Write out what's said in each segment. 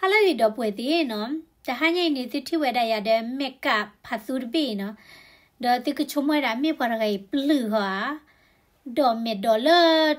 ဟါလၢအဂ့ၤ ဒီပုၢ်ဝဲၢ်သ့ၣ်နီၤ, တဟါညါအံၤန့ၣ် သုထံၣ်ဝဲဒၣ်ယၤဒီး makeup ဖးသူတဘ့ၣ်အံၤနီၤ, ဒီးသုကဆိကမိၣ်ဝဲဒၣ် မ့ၢ်ပှၤတဂၤအံၤပျုၢ်ဟီဧါ, ဒီးမဲာ်ဒိးလၢ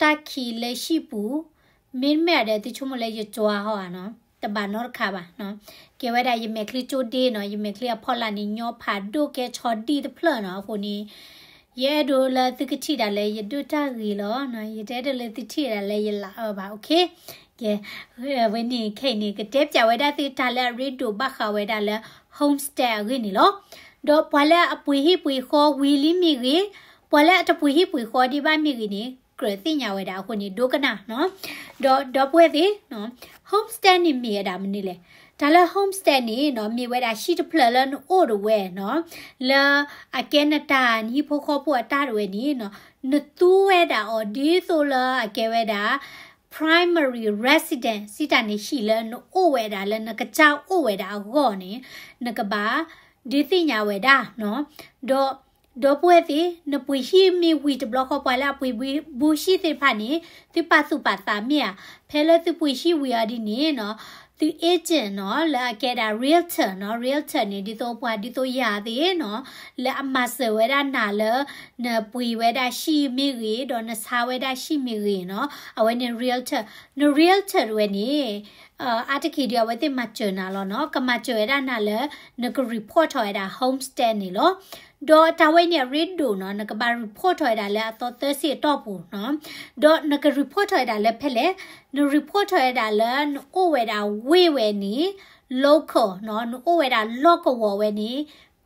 တၢ်ခံးလၢဟံၣ်ပူၤ, မ့တမ့ၢ်ဒီး သုဆိကမိၣ်လၢယကွၢ်ဟီဧါနီၤ, တဘၣ်နီတခါဘၣ်နီၤ. ကဲဝဲဒၣ်ယမဲာ်ချံကၠိဒ့နီၤ, ယမဲာ်ချံအဖီလာ်န့ၣ် ညီဖးဒိၣ်ကဲဆီဒံၣ်တဖျၢၣ်နီၤ, အဃိန့ၣ် ယအဲၣ်ဒိးလၢသုကထံၣ်ဒၣ်လၢယဒိၣ်တၢ်ဂ့ၤလီၤ, ယတအဲၣ်ဒိးလၢသုထံၣ်ဒၣ်လၢယလၤအၢဘၣ်, okay. ကဲ, အဝဲန့ၣ်ခဲအံၤန့ၣ် ကတဲပၠးဝဲဒၣ်သုတၢ်လၢအရ့ဒိၣ်ဘၣ်ဃးဝဲဒၣ်လၢ homestead အဂ့ၢ်န့ၣ်လီၤ. ဒီးပှၤလၢအပှ့ၤဟံၣ်ပှ့ၤဃီဝံၤလံမ့ၢ်ဂ့ၤ, ပှၤလၢအတပှ့ၤဟံၣ်ပှ့ၤဃီဒံးဘၣ်မ့ၢ်ဂ့ၤန့ၣ် ကြၢးသ့ၣ်ညါဝဲဒၣ်အဃိန့ၣ် ဒိကနၣ်နီၤ. ဒီး ဒီပုၢ်ဝဲၢ်သ့ၣ်နီၤ, homestead န့ၣ်မ့ၢ်ဝဲဒၣ်မနုၤလဲၣ်. တၢ်လၢ homestead န့ၣ်နီၤ မ့ၢ်ဝဲဒၣ်ဟံၣ်တဖျၢၣ်လၢနအိၣ်ဒၣ်ဝဲနီၤ, လၢအကဲနတၢ်နဟံၣ်ဖိဃီဖိအတၢ်ဒၣ်ဝဲန့ၣ်နီၤ, နသူဝဲဒၣ်အီၤဒ်သိးလၢအကဲဝဲဒၣ် primary residence စံးတၢ်န့ၣ်ဟံၣ်လၢနအိၣ်ဝဲဒၣ်လၢနကစၢ်အိၣ်ဝဲဒၣ်အဂီၢ်န့ၣ် နကဘၣ်ဒုးသ့ၣ်ညါဝဲဒၣ်နီၤ. ဒီး ဒီပုၢ်ဝဲၢ်သ့ၣ် နပှ့ၤဟံၣ်မ့ၢ်ဝံၤတဘျီဃီ ပှၤလၢအပှ့ၤဘုဟံၣ်သ့ၣ်တဖၣ်န့ၣ် သုပာ်သူၣ်ပာ်သးမ့ၢ်ဧါ. ဖဲလၢသုပှ့ၤဟံၣ်ဝံၤအီၤဒ်န့ၣ်နီၤ, သု agent နီၤ လၢအကဲဒၣ် realtor နီၤ, realtor န့ၣ် ဒ်သိးပှၤဒ်သိးယၤသ့ၣ်နီၤ, လၢအမၤစၢၤဝဲဒၣ်နၤလၢ နပှ့ၤဝဲဒၣ်ဟံၣ်မ့ၢ်ဂ့ၤ ဒီးနဆါဝဲဒၣ်ဟံၣ်မ့ၢ်ဂ့ၤနီၤ, အဝဲန့ၣ် realtor. န realtor တဝဲန့ၣ် အါတက့ၢ်ဒ်အဝဲသ့ၣ်မၤစၢၤနၤလီၤနီၤ, ကမၤစၢၤဝဲဒၣ်နၤလၢ နက report ထီၣ်ဝဲဒၣ် homestead န့ၣ်လီၤ. ဒီးတၢ်ဝဲန့ၣ်အရ့ဒိၣ်နီၤ, နကဘၣ် report ထီၣ်ဝဲဒၣ်လၢအသီသၢဆံအတီၢ်ပူၤနီၤ. ဒီးနက report ထီၣ်ဝဲဒၣ်လၢဖဲလဲၣ်, န report ထီၣ်ဝဲဒၣ်လၢနအိၣ်ဝဲဒၣ်ဝ့ၢ်ဝဲန့ၣ် local နီၤ, နအိၣ်ဝဲဒၣ်လီၢ်ကဝီၤဝဲန့ၣ်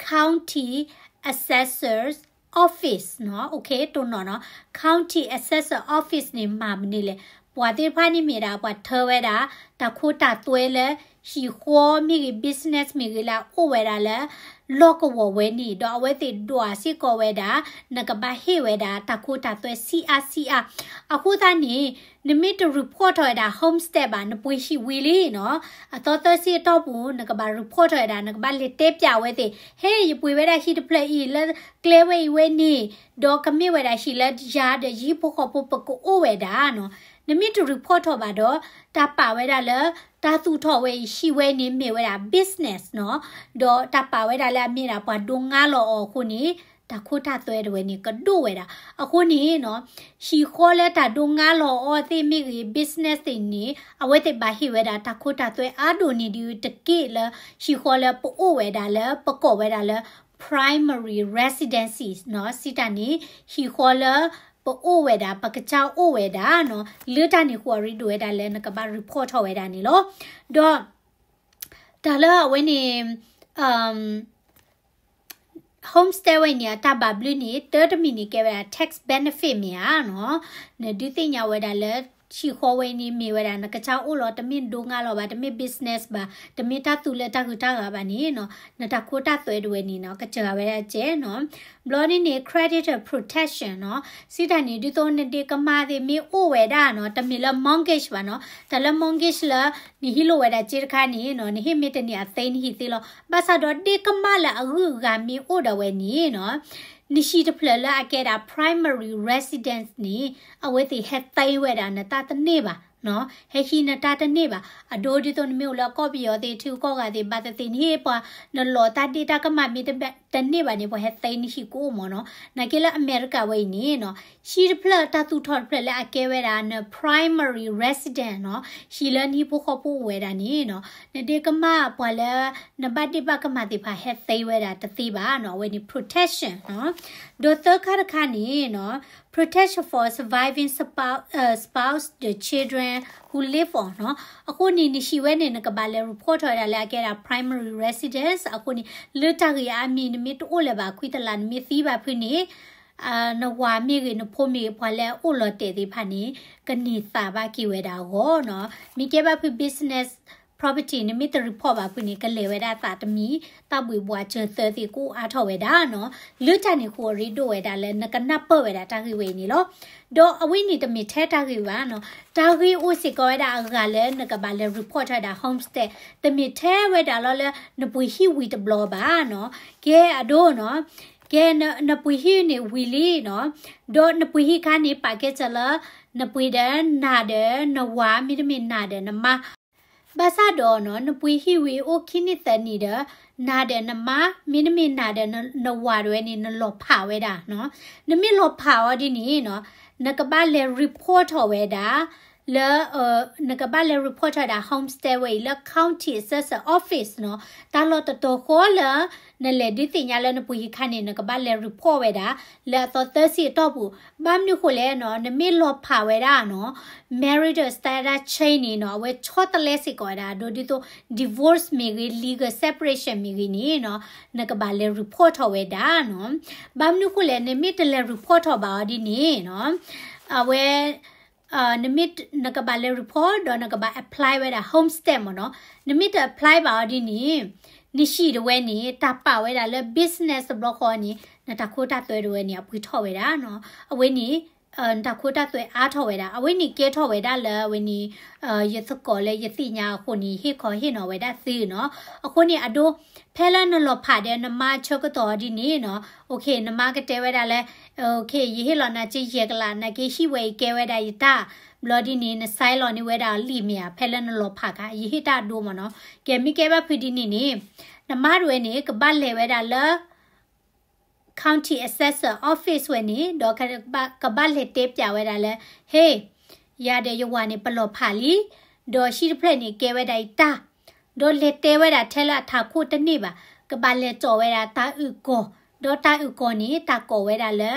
county assessor's office နီၤ, okay တိၢ်နီၣ်နီၤ, county assessor office န့ၣ် မၤမနုၤလဲၣ်. ပှၤသ့ၣ်တဖၣ်န့ၣ်မ့ၢ်ဒၣ် ပှၤထၢဝဲဒၣ် တၢ်ခိတၢ်သွဲလၢ ဟံၣ်ဃီမ့ၢ်ဂ့ၤ business မ့ၢ်ဂ့ၤလၢအအိၣ်ဝဲဒၣ်လၢ လီၢ်ကဝီၤဝဲန့ၣ်, ဒီးအဝဲသ့ၣ်ဒွးစ့ၢ်ကီးဝဲဒၣ် နကဘၣ်ဟ့ၣ်ဝဲဒၣ် တၢ်ခိတၢ်သွဲ ဆံးအါဆံးအါ. အဃိသတးန့ၣ် နမ့ၢ်တ report ထီၣ်ဝဲဒၣ် homestead ဘၣ်, နပှ့ၤဟံၣ်ဝံၤလံနီၤ, အသီသၢဆံအတီၢ်ပူၤ နကဘၣ် report ထီၣ်ဝဲဒၣ်, နကဘၣ်လဲၤတဲပၠးဝဲသ့ၣ်, ဟဲ ယပှ့ၤဝဲဒၣ်ဟံၣ်တဖျၢၣ်အံၤလၢကျဲဝဲအံၤဝဲန့ၣ်, ဒီးကမ့ၢ်ဝဲဒၣ်ဟံၣ်လၢယၤဒီးယဟံၣ်ဖိဃီဖိပကအိၣ်ဝဲဒၣ်နီၤ. နမ့ၢ်တ report ထီၣ်ဘၣ်ဒီး တၢ်ပာ်ဝဲဒၣ်လၢ တၢ်သူၣ်ထီၣ်ဝဲအံၤ ဟံၣ်ဝဲန့ၣ်မ့ၢ်ဝဲဒၣ် business နီၤ, ဒီးတၢ်ပာ်ဝဲဒၣ်လၢအမ့ၢ်ဒၣ်ပှၤဒိငါလီၤအီၤအဃိန့ၣ် တၢ်ခိတၢ်သွဲတဝဲန့ၣ် ကဒိၣ်ဝဲဒၣ်. အဃိန့ၣ်နီၤ, ဟံၣ်ဃီလၢတၢ်ဒိငါလီၤအီၤသ့ၣ်မ့ၢ်ဂ့ၤ business သ့ၣ်န့ၣ် အဝဲသ့ၣ်ဘၣ်ဟ့ၣ်ဝဲဒၣ် တၢ်ခိတၢ်သွဲအါဒိၣ်န့ၣ်ဒုးတက့ၢ်လၢ ဟံၣ်ဃီလၢပအိၣ်ဝဲဒၣ်လၢ ပကိးဝဲဒၣ်လၢ primary residences နီၤ, စံးတၢ်န့ၣ် ဟံၣ်ဃီလၢပအိၣ်ဝဲဒၣ် ပကစၢ်အိၣ်ဝဲဒၣ်နီၤ, လၢတၢ်န့ၣ်အဃိအရ့ဒိၣ်ဝဲဒၣ်လၢနကဘၣ် report ထီၣ်ဝဲဒၣ်န့ၣ်လီၤ. ဒီး တၢ်လၢအဝဲန့ၣ် homestead ဝဲန့ၣ် အတၢ်ဘၣ်ဘျုးန့ၣ် တၢ်တမံၤန့ၣ် ကဲဝဲဒၣ် tax benefit မ့ၢ်ဧါနီၤ, နဒုးသ့ၣ်ညါဝဲဒၣ်လၢ ဟံၣ်ဃီဝဲန့ၣ်မ့ၢ်ဝဲဒၣ် နကစၢ်အိၣ်လီၤ, တမ့ၢ်ဒိငါလီၤဘၣ်, တမ့ၢ် business ဘၣ်, တမ့ၢ်တၢ်သူလၢတၢ်ဂုၤတၢ်ဂၤဘၣ်န့ၣ်နီၤ, နတၢ်ခိတၢ်သွဲတဝဲန့ၣ်နီၤ ကစၢ်ဝဲဒၣ်ကဲနီၤ. ဘျီန့ၣ်န့ၣ် creditor protection နီၤ, စံးတၢ်န့ၣ် ဒ်သိးနဒ့ကမၢ်သ့ၣ်မ့ၢ်အိၣ်ဝဲဒၣ်နီၤ, တမ့ၢ်လၢ mortgage ဘၣ်နီၤ, တၢ်လၢ mortgage လၢ နဟံးလိာ်ဝဲဒၣ်စ့တခါန့ၣ်နီၤ, နဟ့ၣ်မ့ၢ်တန့ၢ်အသ့နဟံၣ်သ့လီၤ. ဘၣ်ဆၣ်ဒီးဒ့ကမၢ်လၢအဂုၤအဂၤမ့ၢ်အိၣ်ဒီးဝဲန့ၣ်နီၤ, နဟံၣ်တဖျၢၣ်လၢအကဲဒၣ် primary residence န့ၣ် အဝဲသ့ၣ်ဟဲသ့ဝဲဒၣ်နတၢ်တန့ၢ်ဘၣ်နီၤ, ဟဲဟံးနတၢ်တန့ၢ်ဘၣ်. အဒိဒ်သိးနမ့ၢ်အိၣ်လၢကီၢ်ပယီၤသ့ၣ် ထံဂုၤကီၢ်ဂၤသ့ၣ် ဘၣ်သ့ၣ်သ့ၣ် နဟ့ၣ်ပှၤ နလီၤတၢ်ဒ့တၢ်ကမၣ်မ့ၢ်တန့ၢ်ဘၣ်န့ၣ် ပှၤဟဲသ့နဟံၣ်ကအိၣ်မးနီၤ. နာ်က့လၢအမဲရကၤဝဲအံၤန့ၣ်နီၤ, ဟံၣ်တဖျၢၣ်တၢ်သူၣ်ထီၣ်တဖျၢၣ်လၢအကဲဝဲဒၣ်န primary residence နီၤ, ဟံၣ်လၢနဟံၣ်ဖိဃီဖိအိၣ်ဝဲဒၣ်န့ၣ်နီၤ, နဒ့ကမၣ်ပှၤလၢ နဘၣ်ဒ့ဘၣ်ကမၣ်သ့ၣ်တဖၣ်ဟဲသ့ဝဲဒၣ်တသ့ဘၣ်နီၤ, အဝဲန့ၣ် protection နီၤ. ဒီးသၢခါတခါန့ၣ်နီၤ, protection for surviving spouse, uh, spouse, the children who live on နီၤ. အဃိန့ၣ် နဟံၣ်ဝဲန့ၣ် နကဘၣ်လဲၤ report ထီၣ်ဝဲဒၣ်လၢအကဲဒၣ် primary residence အဃိန့ၣ် လၢတၢ်ဂ့ၢ်အါမံၤ နမ့ၢ်တအိၣ်လၢၤဘၣ်ခွံတလး နမ့ၢ်သံဘၣ်ဖုးန့ၣ် နဝၤမ့ၢ်ဂ့ၤ နဖိမ့ၢ်ဂ့ၤ ပှၤလၢအအိၣ်လီၤတဲာ်သ့ၣ်တဖၣ်န့ၣ် ကန့ၢ်သးဘၣ်က့ၤဝဲဒၣ်အဂီၢ်နီၤ. မ့ၢ်ကဲဘၣ်ဖုး business property နမ့ၢ်တ report ဘၣ်ဖုးန့ၣ် ကလဲၤဝဲဒၣ်သးတမံၤ တၢ်ဘှံးဘှီးစၢၤသၢသ့ၣ်ကအိၣ်အါထီၣ်ဝဲဒၣ်နီၤ. လၢတၢ်န့ၣ်အဃိအရ့ဒိၣ်ဝဲဒၣ်လၢနကနၢ်ပၢၢ်ဝဲဒၣ်တၢ်ဂ့ၢ်ဝဲအံၤန့ၣ်လီၤ. ဒီးအဝဲန့ၣ်တမ့ၢ်ထဲတၢ်ဂ့ၢ်ဘၣ်နီၤ. တၢ်ဂ့ၢ်အိၣ်စ့ၢ်ကီးဝဲဒၣ်အဂၤလၢနကဘၣ်လဲၤ report ထီၣ်ဝဲဒၣ် homestead တမ့ၢ်ထဲဝဲဒၣ်လီၤလၢနပှ့ၤဟံၣ်ဝံၤတဘျီဘၣ်နီၤ. ကဲအဒိနီၤ, ကဲနပှ့ၤဟံၣ်န့ၣ်ဝံၤလံနီၤ, ဒီးနပှ့ၤဟံၣ်ခါန့ၣ် ပာ်ကဲစၢၤလၢ နပှ့ၤဒီးနၤဒီးနဝၤ မ့တမ့ၢ်နၤဒီးနမါ ဘၣ်ဆၣ်ဒီးနီၤ နပှ့ၤဟံၣ်ဝံၤအိၣ်ခံနံၣ်သၢနံၣ်ဒီး နၤဒီးနမါ မ့တမ့ၢ်နၤဒီးနဝၤတဝဲန့ၣ် နလီၤဖးဝဲဒၣ်နီၤ. နမ့ၢ်လီၤဖးအီၤဒ်န့ၣ်နီၤ နကဘၣ်လဲၤ report ထီၣ်ဝဲဒၣ် လၢ နကဘၣ်လဲၤ report ထီၣ်ဝဲဒၣ် homestead ဝဲအံၤလၢ county assessor office နီၤ. တၢ်လီၢ်တတီၤဃီလၢ နလဲၤဒုးသ့ၣ်ညါလၢနပှ့ၤဟံၣ်ခါန့ၣ် နကဘၣ်လဲၤ report ဝဲဒၣ် လၢအသီသၢဆံအတီၢ်ပူၤ. ဘၣ်မနုၤဃိလဲၣ်နီၤ နမ့ၢ်လီၤဖးဝဲဒၣ်နီၤ marital status change န့ၣ်နီၤ အဝဲဆီတလဲစ့ၢ်ကီးဝဲဒၣ် ဒ်သိး divorce မ့ၢ်ဂ့ၤ legal separation မ့ၢ်ဂ့ၤန့ၣ်နီၤ နကဘၣ်လဲၤ report ထီၣ်ဝဲဒၣ်နီၤ. ဘၣ်မနုၤဃိလဲၣ် နမ့ၢ်တလဲၤ report ထီၣ်ဘၣ်အီၤဒ်န့ၣ်နီၤ အဝဲ နမ့ၢ် နကဘၣ်လဲၤ report ဒီးနကဘၣ် apply ဝဲဒၣ် homestead မ့ၢ်နီၤ. နမ့ၢ်တ apply ဘၣ်အီၤဒ်န့ၣ် နဟံၣ်တဝဲန့ၣ် တၢ်ပာ်ဝဲဒၣ်လၢ business တဘျီဃီန့ၣ် နတၢ်ခိတၢ်သွဲတဝဲန့ၣ် အပှ့ၤထီၣ်ဝဲဒၣ်နီၤ. အဝဲန့ၣ် နတၢ်ခိတၢ်သွဲအါထီၣ်ဝဲဒၣ် အဝဲန့ၣ်ကဲထီၣ်ဝဲဒၣ်လၢအဝဲန့ၣ် ယသကိးလၢယသ့ၣ်ညါအဃိန့ၣ် ဟ့ၣ်ခီဟ့ၣ်နီၤဝဲဒၣ်သုနီၤ. အဃိန့ၣ်အဒိ ဖဲလၢနလီၤဖးဒီးနမါဆၢကတီၢ်ဒ်န့ၣ်နီၤ okay နမါကတဲဝဲဒၣ်လၢ okay ယဟ့ၣ်လီၤနၤက့ယဲၢ်ကလး နက့ဟံၣ်ဝဲအံၤကဲဝဲဒၣ်ယတၢ် ဘျီဒ်န့ၣ် န sign လီၤန့ၢ်ဝဲဒၣ်လံာ်မ့ၢ်ဧါ ဖဲလၢနလီၤဖးခါ ယဟ့ၣ်တၢ်အဒိမ့ၢ်နီၤ. ကဲမ့ၢ်ကဲဘၣ်ဖုဒ်န့ၣ်န့ၣ် နမါတဝဲန့ၣ် ကဘၣ်လဲၤဝဲဒၣ်လၢ county assessor office ဝဲန့ၣ် ဒီးကဘၣ်လဲၤတဲပၠးဝဲဒၣ်လၢ ဟ့ၣ် ယၤဒီးယဝၤန့ၣ် ပလီၤဖးလံ, ဒီးဟံၣ်တဖျၢၣ်န့ၣ် ကဲဝဲဒၣ်ယတၢ်, ဒီးလဲၤတဲဝဲဒၣ်ထဲလၢအထးခိၣ်တန့ၢ်ဘၣ်, ကဘၣ်လဲၤစိာ်ဝဲဒၣ်တၢ်အုၣ်ကီၤ, ဒီးတၢ်အုၣ်ကီၤန့ၣ် တၢ်ကိးဝဲဒၣ်လၢ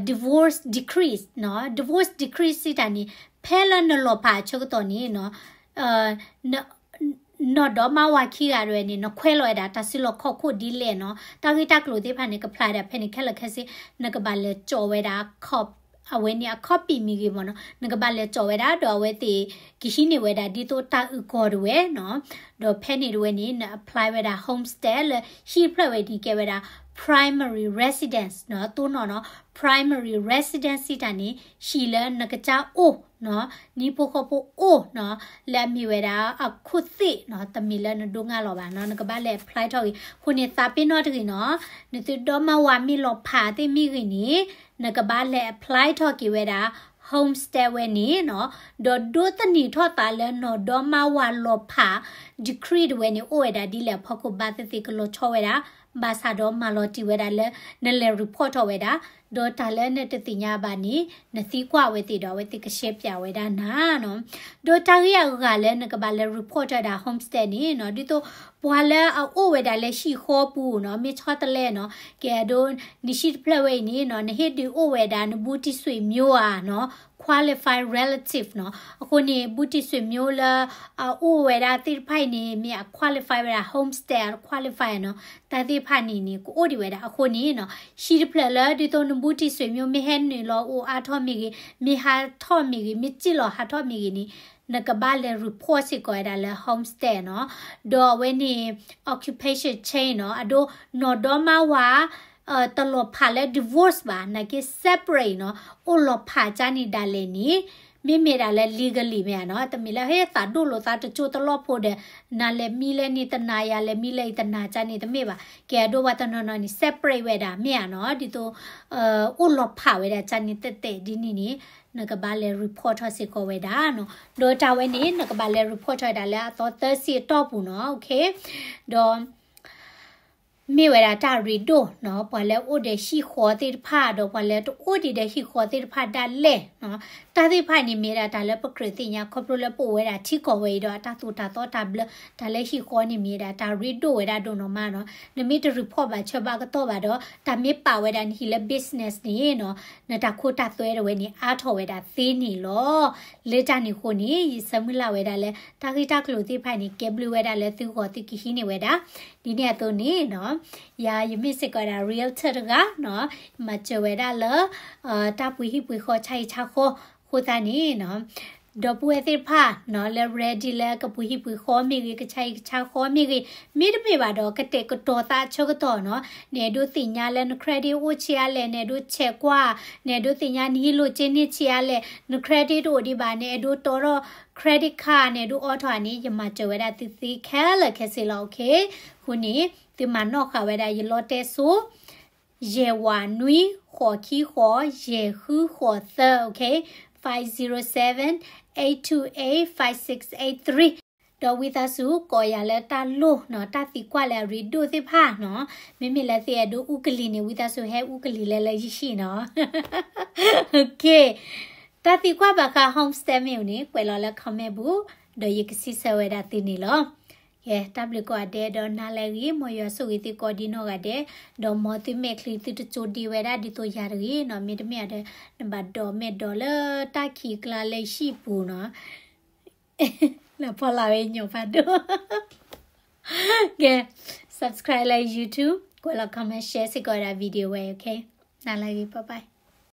divorce decree နီၤ, divorce decree စံးတၢ်န့ၣ် ဖဲလၢနလီၤဖးအဆၢကတီၢ်န့ၣ်နီၤ နီၢ်ဒီမါဝၤခံဂၤတဝဲန့ၣ် နခွဲးလီၤဝဲဒၣ်တၢ်စုလီၢ်ခီၣ်ခိၣ်ဒ်လဲၣ်နီၤ, တၢ်ဂ့ၢ်တၢ်ကျိၤသ့ၣ်တဖၣ်န့ၣ် ကဖျါဒၣ်ဖဲန့ၣ်ခဲလၢာ်ခဲဆ့, နကဘၣ်လဲၤစိာ်ဝဲဒၣ် အဝဲန့ၣ်အ copy မ့ၢ်ဂ့ၤမ့ၢ်နီၤ, နကဘၣ်လဲၤစိာ်ဝဲဒၣ် ဒီးအဝဲသ့ၣ်ကဟံးန့ၢ်ဝဲဒၣ် ဒ်သိးတၢ်အုၣ်ကီၤတဝဲနီၤ, ဒီးဖဲန့ၣ်တဝဲန့ၣ် န apply ဝဲဒၣ် homestead လၢဟံၣ်တဖျၢၣ်ဝဲန့ၣ် ကဲဝဲဒၣ် primary residence နီၤ, တိၢ်နီၣ်နီၤ, primary residence စံးတၢ်န့ၣ် ဟံၣ်လၢနကစၢ်အိၣ်နီၤ, နဟံၣ်ဖိဃီဖိအိၣ်နီၤ, လၢအမ့ၢ်ဝဲဒၣ်အခိၣ်သ့ၣ်နီၤ, တမ့ၢ်လၢနဒိးငါလီၤဘၣ်နီၤ, နကဘၣ်လဲၤ apply ထီၣ်ဂ့ၤ, အဃိန့ၣ်သးပ့ၤနီၣ်တဂ့ၤနီၤ, နသုဒီမါဝၤမ့ၢ်လီၤဖးသ့ၣ်မ့ၢ်ဂ့ၤန့ၣ် နကဘၣ်လဲၤ apply ထီၣ်က့ၤဝဲဒၣ် homestead ဝဲန့ၣ်နီၤ, ဒီးဒိးသန့ၤထီၣ်သးလၢနီၢ်ဒီမါဝၤလီၤဖး decree တဝဲန့ၣ် အိၣ်ဝဲဒၣ်ဒ်လဲၣ်အဖီခိၣ် ဘၣ်သ့ၣ်သ့ၣ်ကလီၤဆီဝဲဒၣ်, ဘၣ်ဆၣ်ဒီးမၤလီၤတံၢ်ဝဲဒၣ်လၢ နလဲၤ report ထီၣ်ဝဲဒၣ်, ဒီးတၢ်လၢနတသ့ၣ်ညါဘၣ်န့ၣ် နသံကွၢ်အဝဲသ့ၣ်ဒီး အဝဲသ့ၣ်ကရှဲပၠးဝဲဒၣ်နၤနီၤ, ဒီးတၢ်ဂ့ၢ်အဂၤလၢနကဘၣ်လဲၤ report ထီၣ်ဝဲဒၣ် homestead န့ၣ်နီၤ, ဒ်သိးပှၤလၢအအိၣ်ဝဲဒၣ်လၢဟံၣ်ဃီပူၤနီၤ, မ့ၢ်ဆီတလဲနီၤ, ကဲအဒိ နဟံၣ်တဖျၢၣ်ဝဲအံၤန့ၣ်နီၤ, နဟ့ၣ်ဒုးအိၣ်ဝဲဒၣ် နဘူးတံၢ်ဆွေမျိုးဧါနီၤ, qualified relative နီၤ, အဃိန့ၣ် ဘူးတံၢ်ဆွေမျိုးလၢ အအိၣ်ဝဲဒၣ်သ့ၣ်တဖၣ်အံၤန့ၣ် မ့ၢ်အ qualify ဝဲဒၣ် homestead အ qualify နီၤ, တၢ်သ့ၣ်တဖၣ်န့ၣ်န့ၣ် ကအိၣ်ဒံးဝဲဒၣ်အဃိန့ၣ်နီၤ, ဟံၣ်တဖျၢၣ်လၢ ဒ်သိးနဘူးတံၢ်ဆွေမျိုး မ့ၢ်ဟဲနုာ်လီၤအိၣ်အါထီၣ်မ့ၢ်ဂ့ၤ, မ့ၢ်ဟးထီၣ်မ့ၢ်ဂ့ၤ, မ့ၢ်စံၣ်လီၤဟးထီၣ်မ့ၢ်ဂ့ၤန့ၣ် နကဘၣ်လဲၤ report စ့ၢ်ကီးဝဲဒၣ်လၢ homestead နီၤ, ဒီးအဝဲန့ၣ် occupation change နီၤ, အဒိ နီၢ်ဒီမါဝၤ တလီၤဖးလၢ divorce ဘၣ်, နာ်က့ separate နီၤ, အိၣ်လီၤဖးကၢ်န့ၣ်ဒၣ်လဲာ်န့ၣ် မ့မ့ၢ်ဒၣ်လၢ legally မ့ၢ်ဧါနီၤ, တမ့ၢ်လၢဟဲ သးဒိၣ်လိာ်သးတကၠိတလီၢ်ဖိဒီး နၤလဲၤမံလၢန့ၣ်တနာ် ယၤလဲၤမံလၢအံၤတနာ်ကၢ်န့ၣ် တမ့ၢ်ဘၣ်, ကဲအဒိ ပှၤတနီၤနီၤန့ၣ် separate ဝဲဒၣ် မ့ၢ်ဧါနီၤ, ဒ်သိး အိၣ်လီၤဖးဝဲဒၣ်ကၢ်န့ၣ် တဲာ်တဲာ်ဒ်န့ၣ်န့ၣ် နကဘၣ်လဲၤ report ထီၣ်စ့ၢ်ကီးဝဲဒၣ်နီၤ, ဒီးတၢ်ဝဲန့ၣ် နကဘၣ်လဲၤ report ထီၣ်ဝဲဒၣ်လၢအသီသၢဆံအတီၢ်ပူၤနီၤ, okay, ဒီး မ့ၢ်ဝဲဒၣ်တၢ်ရ့ဒိၣ်နီၤ, ပှၤလၢအိၣ်ဒီးဟံၣ်ဃီသ့ၣ်တဖၣ် ဒီးပှၤလၢတအိၣ်ဒံးဒီးဟံၣ်ဃီသ့ၣ်တဖၣ်ဒၣ်လဲာ်နီၤ, တၢ်သ့ၣ်တဖၣ်န့ၣ်မ့ၢ်ဒၣ်တၢ်လၢပကြၢးသ့ၣ်ညါ ခီဖျိလၢပအိၣ်ဝဲဒၣ်ထံကီၢ်ဝဲအံၤဒီးအတၢ်သိၣ်တၢ်သီတၢ်ဘျၢ တၢ်လၢဟံၣ်ဃီန့ၣ်မ့ၢ်ဒၣ်တၢ်ရ့ဒိၣ်ဝဲဒၣ်ဒိၣ်နီၢ်မးနီၤ, နမ့ၢ်တ report ဘၣ်ဆၢဘၣ်ကတီၢ်ဘၣ်ဒီး တၢ်မ့ၢ်ပာ်ဝဲဒၣ်နဟံၣ်လၢ business န့ၣ်နီၤ, နတၢ်ခိတၢ်သွဲတဝဲန့ၣ် အါထီၣ်ဝဲဒၣ်သ့န့ၣ်လီၤ. လၢတၢ်န့ၣ်အဃိန့ၣ် ယဆၢမုၢ်လၢ်ဝဲဒၣ်လၢ တၢ်ဂ့ၢ်တၢ်ကျိၤသ့ၣ်တဖၣ်န့ၣ် ကဲဘျုးဝဲဒၣ်လၢသုဂီၢ်သုကဟံးန့ၢ်ဝဲဒၣ် ဒ်န့ၣ်အသိးန့ၣ်နီၤ, ယၤယမ့ၢ်စ့ၢ်ကီးဒၣ် realtor တဂၤနီၤ, မၤစၢၤဝဲဒၣ်လၢ တၢ်ပှ့ၤဟံၣ်ပှ့ၤဃီဆါဟံၣ်ဆါဃီအဃိသတးန့ၣ်နီၤ, ဒီပုၢ်ဝဲၢ်သ့ၣ်တဖၣ်နီၤ လၢ ready လၢကပှ့ၤဟံၣ်ပှ့ၤဃီမ့ၢ်ဂ့ၤ, ကဆါဟံၣ်ကဆါဃီမ့ၢ်ဂ့ၤ, မ့တမ့ၢ်ဘၣ်ဒီး ကတဲာ်ကတီၤသးအဆၢကတီၢ်နီၤ, နအဲၣ်ဒိးသ့ၣ်ညါလၢန credit အိၣ်ဆံးအါလဲၣ်, နအဲၣ်ဒိးဆဲးကွၢ်, နအဲၣ်ဒိးသ့ၣ်ညါနဟံးလိာ်က့ၤန့ၢ်ဆံးအါလဲၣ်, န credit တအိၣ်ဒံးဘၣ်, နအဲၣ်ဒိးတီထီၣ် credit card နအဲၣ်ဒိးအိးထီၣ်န့ၣ် ယမၤစၢၤဝဲဒၣ်သုသ့ခဲလၢာ်ခဲဆ့လီၤ, okay, အဃိန့ၣ် သုမၤနီၣ်ဃာ်ဝဲဒၣ်ယလီတဲစိ ယဲၢ်ဝးနွံ ဃိးခံဃိး ယဲၢ်ဃုဃိးသၢ, okay, five zero seven, eight two eight, five six eight three. ဒီးဝံသးစူၤကိးယၤလၢတၢ်လိၣ်နီၤ, တၢ်သံကွၢ်လၢအရ့ဒိၣ်သ့ၣ်တဖၣ်နီၤ. မ့မ့ၢ်လၢသုအဲၣ်ဒိးအူကလံၤန့ၣ် ဝံသးစူၤဟဲအူကလံၤလၢလၢယဟံၣ်နီၤ. Okay, တၢ်သံကွၢ်ဘၣ်ဃး homestead မ့ၢ်အိၣ်န့ၣ် ကွဲးလီၤလၢ comment ပူၤ, ဒီးယကစံးဆၢဝဲဒၣ်သုန့ၣ်လီၤ. ကဲ, တၢ်ဘျုးကိးဂၤဒဲး ဒီးနၤလၢအဂ့ၤ, မ်ယွၤဆိၣ်ဂ့ၤသုကိးဒံနီၢ်ဂၤဒဲး, ဒီးမ်သုမဲာ်ချံသုတကၠိဒံဝဲဒၣ်ဒ်သိးယၤတဂ့ၤနီၤ. မ့တမ့ၢ်ဒီး နဘၣ်ဒိးမဲာ်ဒိးလၢတၢ်ခံးကျါလၢဟံၣ်ပူၤနီၤ. လၢဖီလာ်ဝဲညီဖးဒိၣ်. ကဲ, subscribe လၢ YouTube, ကွဲးလီၤ comment, share စ့ၢ်ကီးဝဲဒၣ် video ဝဲ, okay? နၤလၢအဂ့ၤ, bye bye.